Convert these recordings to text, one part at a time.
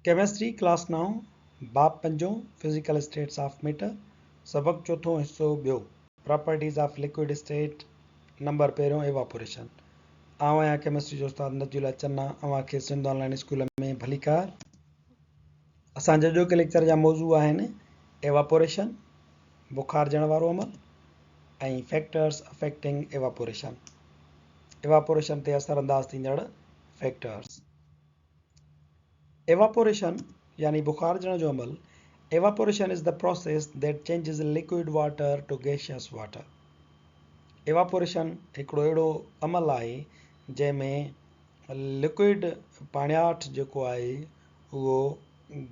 Chemistry class نائون، باب پنجون، physical status of matter, سبق چوٿون حصو ٻيو، properties of liquid state, number پهريون ايواپوريشن. آئون آهيان ڪيمسٽري جو استاد نجي الله چنا، اوهان کي سنڌ آن لائين اسڪول ۾ ڀليڪار. اسان جي اڄوڪي ليڪچر جا موضوع آهن ايواپوريشن، بخارجڻ وارو عمل، ۽ فيڪٽرز افيڪٽنگ ايواپوريشن، ايواپوريشن تي اثر انداز ٿيندڙ فيڪٽرز. ايواپوريشن يعني بخارجڻ جو عمل، Evaporation is the process that changes liquid water to gaseous water. Evaporation هڪڙو اهڙو عمل آهي جنهن ۾ لڪوئڊ پاڻياٺ جيڪو آهي اهو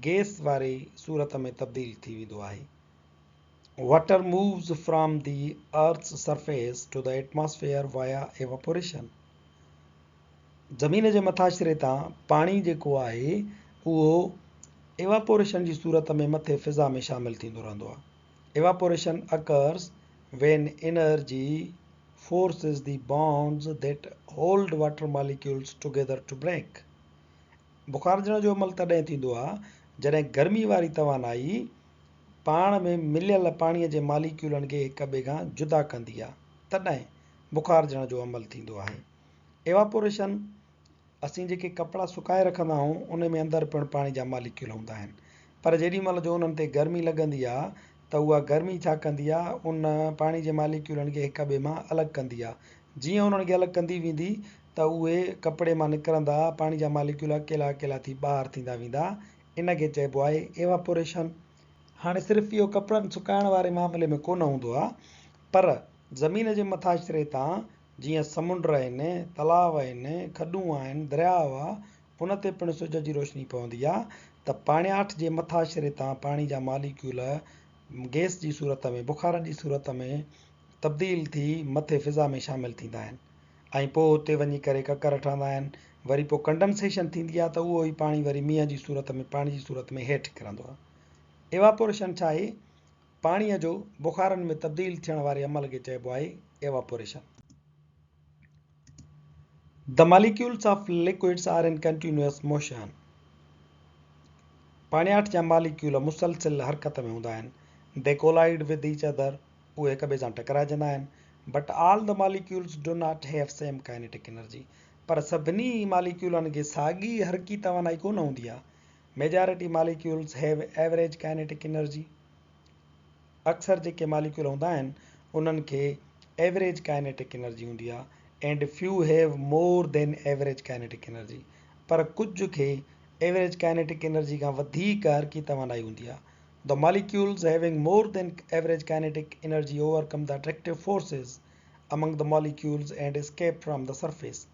گيس واري صورت ۾ تبديل ٿي ويندو آهي. Water moves from the earth's surface to the atmosphere via evaporation. زمين جي مٿاڇري تان پاڻي جيڪو آهي اهو ايواپوريشن جي صورت ۾ مٿي فضا ۾ شامل ٿيندو رهندو آهي. Evaporation occurs when energy forces the bonds that hold water molecules together to break. بخارجڻ جو عمل تڏهن ٿيندو آهي جڏهن گرمي واري توانائي پاڻ ۾ مليل پاڻي جي ماليڪيولن کي هڪ ٻئي کان جدا ڪندي آهي تڏهن بخارجڻ جو عمل ٿيندو آهي. ايواپوريشن، اسين جيڪي ڪپڙا سڪائي رکندا آهيون ان ۾ اندر پڻ پاڻي جا ماليڪيول هوندا آهن پر جيڏي مهل جو انهن تي گرمي لڳندي آ ته اها گرمي ڇا ڪندي آ ان پاڻي جي ماليڪيولن کي هڪ ٻئي مان الڳ ڪندي آ جيئن انهن کي الڳ ڪندي ويندي ته اهي ڪپڙي مان نڪرندا پاڻي جا ماليڪيول اڪيلا اڪيلا ٿي ٻاهر ٿيندا ويندا ان کي چئبو آهي ايواپوريشن. هاڻي صرف اهو ڪپڙن سڪائڻ واري معاملي ۾ ڪونه هوندو آ پر زمين جي مٿاڇري تان جيئن سمنڊ آهن، تلاء آهن، کڏون آهن، درياء آ، ان تي پڻ سج جي روشني پوندي آ ته پاڻياٺ جي مٿاڇري تان پاڻي جا ماليڪيول گئس جي صورت ۾، بخارن جي صورت ۾ تبديل ٿي مٿي فضا ۾ شامل ٿيندا آهن ۽ پوء اتي وڃي ڪري ڪڪر ٺهندا آهن، وري پوء ڪنڊنسيشن ٿيندي آ ته اهو ئي پاڻي وري مينهن جي صورت ۾ پاڻي جي صورت ۾ هيٺ ڪرندو آ. ايواپوريشن ڇا آهي؟ پاڻيء جو بخارن ۾ تبديل ٿيڻ واري عمل کي چئبو آهي evaporation. The molecules of liquids are in continuous motion. پاڻياٺ جا ماليڪيول مسلسل حرڪت ۾ هوندا آهن. They collide with each other. اهي هڪ ٻئي سان ٽڪرائجندا آهن. But all the molecules do not have same kinetic energy. پر سڀني ماليڪيولن کي ساڳي حرڪي توانائي ڪونه هوندي آهي. Majority molecules have average kinetic energy. اڪثر جيڪي ماليڪيول هوندا آهن انهن کي ايوريج ڪائنيٽڪ انرجي هوندي آهي and few have more than average kinetic energy پر ڪجهه کي ايوريج ڪائنيٽڪ انرجي کان وڌيڪ حرڪي توانائي هوندي آهي. The molecules having more than average kinetic energy overcome the attractive forces among the molecules and escape from the surface.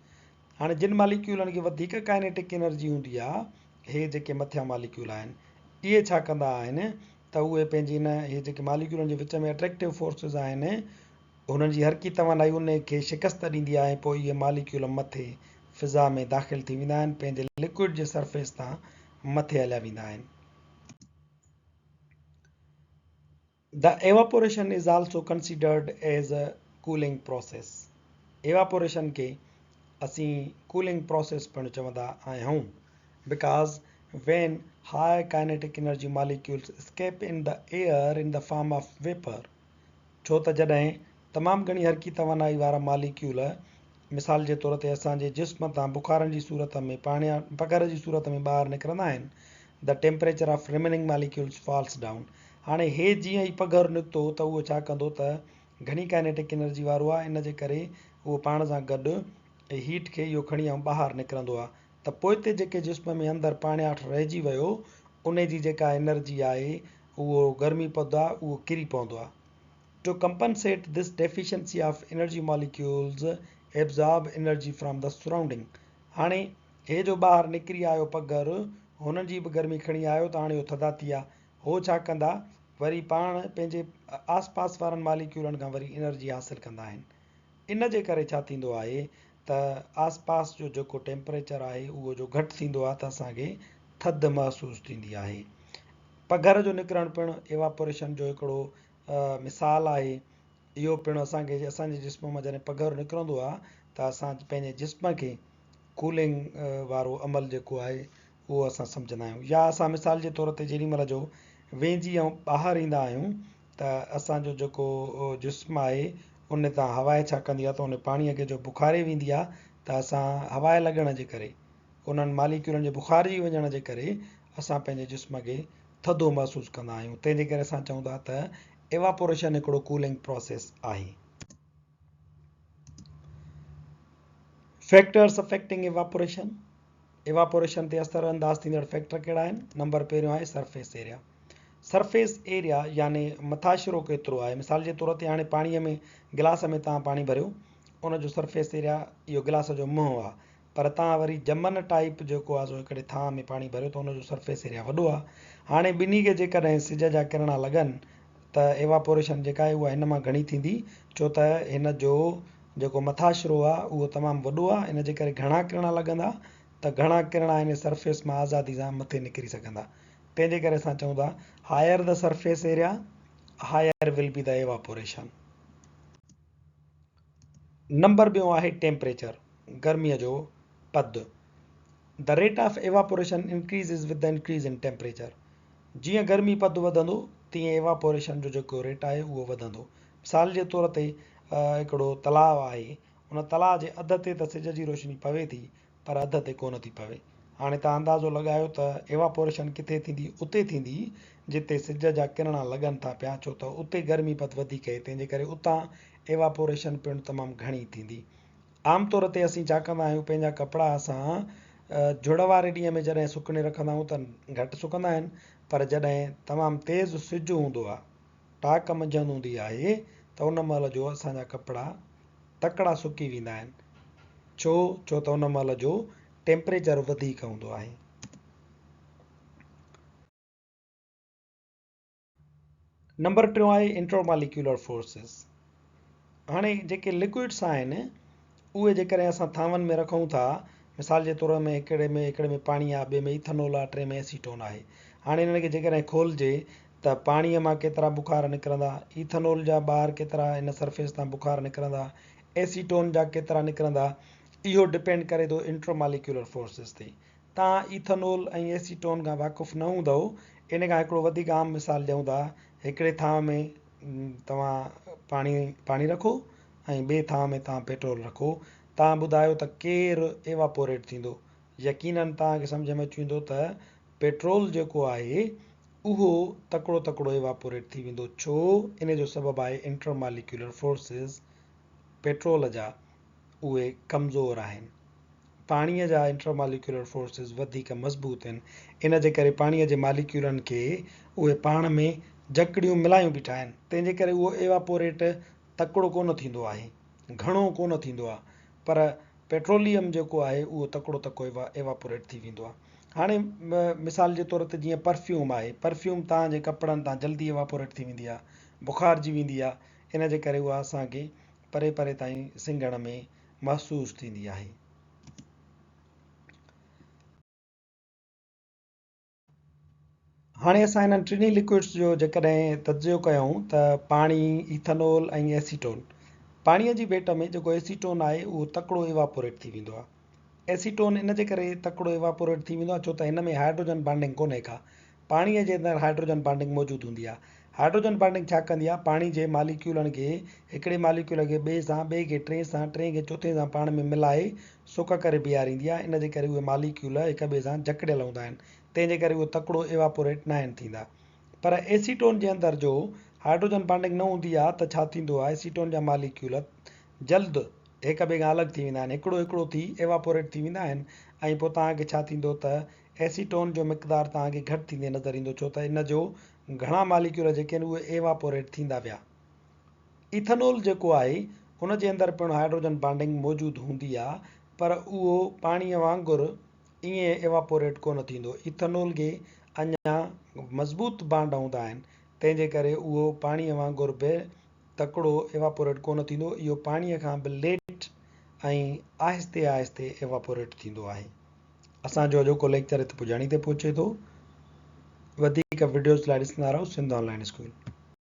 هاڻي جن ماليڪيولن کي وڌيڪ ڪائنيٽڪ انرجي هوندي آهي، هي جيڪي مٿيان ماليڪيول آهن، اهي ڇا ڪندا آهن ته اهي پنهنجي ان هي جيڪي ماليڪيولن جي وچ ۾ اٽريڪٽو فورسز آهن، انهن جي حرڪي توانائي ان کي شڪست ڏيندي آهي ۽ پوء اهي ماليڪيول مٿي فضا ۾ داخل ٿي ويندا آهن، پنهنجي لڪوئڊ جي سرفيس تان مٿي هليا ويندا آهن. The evaporation is also considered as a cooling process. Evaporation کي اسين cooling process پڻ چوندا آهيون because when high kinetic energy molecules escape in the air in the form of vapor ڇو ته جڏهن تمام گهڻي حرڪي توانائي وارا ماليڪيول مثال جي طور تي اسان جي جسم تان بخارن جي صورت ۾ پاڻيا پگهر جي صورت ۾ ٻاهر نڪرندا آهن The temperature of remaining molecules falls down هاڻي هي جيئن ئي پگهر نڪتو ته اهو ڇا ڪندو ته گهڻي ڪائنيٽڪ انرجي وارو آهي ان جي ڪري اهو پاڻ سان گڏ هيٽ کي اهو کڻي ۽ ٻاهر نڪرندو آهي ته پوئتي جيڪي جسم ۾ اندر پاڻياٺ رهجي ويو ان جي جيڪا انرجي آهي اهو گرمي پد آهي اهو ڪري پوندو آهي To compensate this deficiency of energy molecules absorb energy from the surrounding هاڻي هي جو ٻاهر نڪري آيو پگهر هنن جي به گرمي کڻي آيو ته هاڻي اهو ٿڌا ٿي ويا هو ڇا ڪندا وري پاڻ پنهنجي آس پاس وارن ماليڪيولن کان وري انرجي حاصل ڪندا آهن ان جي ڪري ڇا ٿيندو آهي ته آس پاس جو جيڪو ٽيمپريچر آهي اهو جو گهٽ ٿيندو آهي ته اسان کي ٿڌ محسوس ٿيندي آهي پگهر جو نڪرڻ پڻ ايواپوريشن جو هڪڙو مثال آهي. اهو پڻ اسان کي اسان جي جسم مان جڏهن پگهر نڪرندو آهي ته اسان پنهنجي جسم کي ڪولنگ وارو عمل جيڪو آهي اهو اسان سمجهندا آهيون يا اسان مثال جي طور تي جيڏي مهل جو وينجهي ۽ ٻاهر ايندا آهيون ته اسان جو جيڪو جسم آهي ان تان هوا ڇا ڪندي آهي ته ان پاڻي کي جو بخاري ويندي آهي ته اسان هوا لڳڻ جي ڪري انهن ماليڪيولن جي بخارجي وڃڻ جي ڪري اسان پنهنجي جسم کي ٿڌو محسوس ڪندا آهيون تنهن جي ڪري اسان چئون ٿا ته ايواپوريشن هڪڙو ڪولنگ پروسيس آهي. فيڪٽرس افيڪٽنگ ايواپوريشن، ايواپوريشن تي اثر انداز ٿيندڙ فيڪٽر ڪهڙا آهن؟ نمبر پهريون آهي سرفيس ايريا. سرفيس ايريا يعني مٿاڇرو ڪيترو آهي. مثال جي طور تي هاڻي پاڻي ۾ گلاس ۾ توهان پاڻي ڀريو ان جو سرفيس ايريا اهو گلاس جو منهن آهي پر توهان وري جمن ٽائيپ جيڪو آهي سو هڪڙي ٿانء ۾ پاڻي ڀريو ته ان جو سرفيس ايريا وڏو آهي. هاڻي ٻنهي کي جيڪڏهن سج جا ڪرڻا لڳن ته ايواپوريشن جيڪا آهي اها هن مان گهڻي ٿيندي ڇو ته هن جو جيڪو مٿاڇرو آ اهو تمام وڏو آ ان جي ڪري گهڻا ڪرڻا لڳندا ته گهڻا ڪرڻا ان سرفيس مان آزادي سان مٿي نڪري سگهندا تنهن جي ڪري اسان چئون ٿا higher the surface area higher will be the evaporation. Number ٻيون آهي ٽيمپريچر گرميء جو پد The rate of evaporation increases with the increase in temperature جيئن گرمي پد وڌندو تيئن ايواپوريشن جو جيڪو ريٽ آهي اهو وڌندو مثال جي طور تي هڪڙو تلاء آهي، ان تلاء جي اڌ تي ته سج جي روشني پوي ٿي پر اڌ تي ڪونه ٿي پوي. هاڻي توهان اندازو لڳايو ته ايواپوريشن ڪٿي ٿيندي؟ اتي ٿيندي جتي سج جا ڪرڻا لڳن ٿا پيا ڇو ته اتي گرمي پد وڌيڪ آهي تنهن جي ڪري اتان ايواپوريشن پڻ تمام گهڻي ٿيندي. عام طور تي اسين ڇا ڪندا آهيون پنهنجا ڪپڙا اسان جهڙ واري ڏينهن ۾ جڏهن سڪڻي رکندا آهيون ته گهٽ سڪندا آهن پر جڏهن تمام تيز سج هوندو آهي ٽاڪ منجهند هوندي آهي ته ان مهل جو اسان جا ڪپڙا تڪڙا سڪي ويندا آهن. ڇو؟ ڇو ته ان مهل جو ٽيمپريچر وڌيڪ هوندو آهي. نمبر ٽيون آهي انٽرماليڪيولر فورسز. هاڻي جيڪي لڪوئڊس آهن اهي جيڪڏهن اسان ٿانون ۾ رکون ٿا مثال جي طور ۾ هڪڙي ۾ هڪڙي ۾ پاڻي آهي ٻئي ۾ ايٿانول آهي ٽئين ۾ ايسيٽون آهي هاڻي انهن کي جيڪڏهن کولجي ته پاڻي مان ڪيترا بخار نڪرندا ايٿانول جا ٻاهر ڪيترا ان سرفيس تان بخار نڪرندا ايسيٽون جا ڪيترا نڪرندا اهو ڊپينڊ ڪري ٿو انٽرماليڪيولر فورسز تي توهان ايٿانول ۽ ايسيٽون کان واقف نه هوندؤ ان کان هڪڙو وڌيڪ عام مثال ڏيون ٿا هڪڙي ٿانء ۾ توهان پاڻي پاڻي رکو ۽ ٻئي ٿانء ۾ توهان پيٽرول رکو توهان ٻڌايو ته ڪير ايواپوريٽ ٿيندو يقينن توهان کي سمجهه ۾ اچي ويندو ته پيٽرول جيڪو آهي اهو تڪڙو تڪڙو ايواپوريٽ ٿي ويندو ڇو ان جو سبب آهي انٽرماليڪيولر فورسز پيٽرول جا اهي ڪمزور آهن. پاڻيء جا انٽرماليڪيولر فورسز وڌيڪ مضبوط آهن، ان جي ڪري پاڻيء جي ماليڪيولن کي اهي پاڻ ۾ جڪڙيون ملايون بيٺا آهن، تنهن جي ڪري اهو ايواپوريٽ تڪڙو ڪونه ٿيندو آهي، گهڻو ڪونه ٿيندو آهي، پر پيٽروليم جيڪو آهي اهو تڪڙو تڪڙو ايواپوريٽ ٿي ويندو آهي. هاڻي مثال جي طور تي جيئن پرفيوم آهي، پرفيوم توهان جي ڪپڙن تان جلدي ايواپوريٽ ٿي ويندي آهي، بخارجي ويندي آهي، ان جي ڪري اها اسان کي پري پري تائين سنگهڻ ۾ محسوس ٿيندي آهي. هاڻي اسان انهن ٽنهي لڪوئڊس جو جيڪڏهن تجزيو ڪيون ته پاڻي، ايٿانول ۽ ايسيٽون. پاڻيء جي ڀيٽ ۾ جيڪو ايسيٽون آهي اهو تڪڙو ايواپوريٽ ٿي ويندو آهي. ايسيٽون ان جي ڪري تڪڙو ايواپوريٽ ٿي ويندو آهي ڇو ته هن ۾ هائيڊروجن بانڊنگ ڪونهي ڪا. پاڻيء جي اندر هائيڊروجن بانڊنگ موجود هوندي آهي. هائيڊروجن بانڊنگ ڇا ڪندي آهي؟ پاڻي جي ماليڪيولن کي هڪڙي ماليڪيول کي ٻئي سان، ٻئي کي ٽئين سان، ٽئين کي چوٿين سان پاڻ ۾ ملائي سڪ ڪري بيهاريندي آهي. ان جي ڪري اهي ماليڪيول هڪ ٻئي سان جڪڙيل هوندا آهن. تنهن جي ڪري اهي تڪڙو ايواپوريٽ ناهن ٿيندا. پر ايسيٽون جي اندر جو هائيڊروجن بانڊنگ نه هوندي آهي ته ڇا ٿيندو آهي؟ ايسيٽون جا ماليڪيول جلد هڪ ٻئي کان الڳ ٿي ويندا آهن، هڪڙو هڪڙو ٿي ايواپوريٽ ٿي ويندا آهن ۽ پوء توهان کي ڇا ٿيندو ته ايسيٽون جو مقدار توهان کي گهٽ ٿيندي نظر ايندو ڇو ته ان جو گهڻا ماليڪيول جيڪي آهن اهي ايواپوريٽ ٿيندا ويا. ايٿانول جيڪو آهي ان جي اندر پڻ هائيڊروجن بانڊنگ موجود هوندي آهي پر اهو پاڻيء وانگر ائين ايواپوريٽ ڪونه ٿيندو. ايٿانول کي اڃا مضبوط بانڊ هوندا آهن تنهن جي ڪري اهو پاڻيء وانگر به تڪڙو ايواپوريٽ ڪونه ٿيندو، اهو پاڻيء کان به ليٽ ۽ آهستي آهستي ايواپوريٽ ٿيندو آهي. اسان جو اڄوڪو ليڪچر هت پڄاڻي تي پهچي ٿو. وڌيڪ وڊيوز لاء ڏسندا رهو سنڌ آن لائين اسڪول.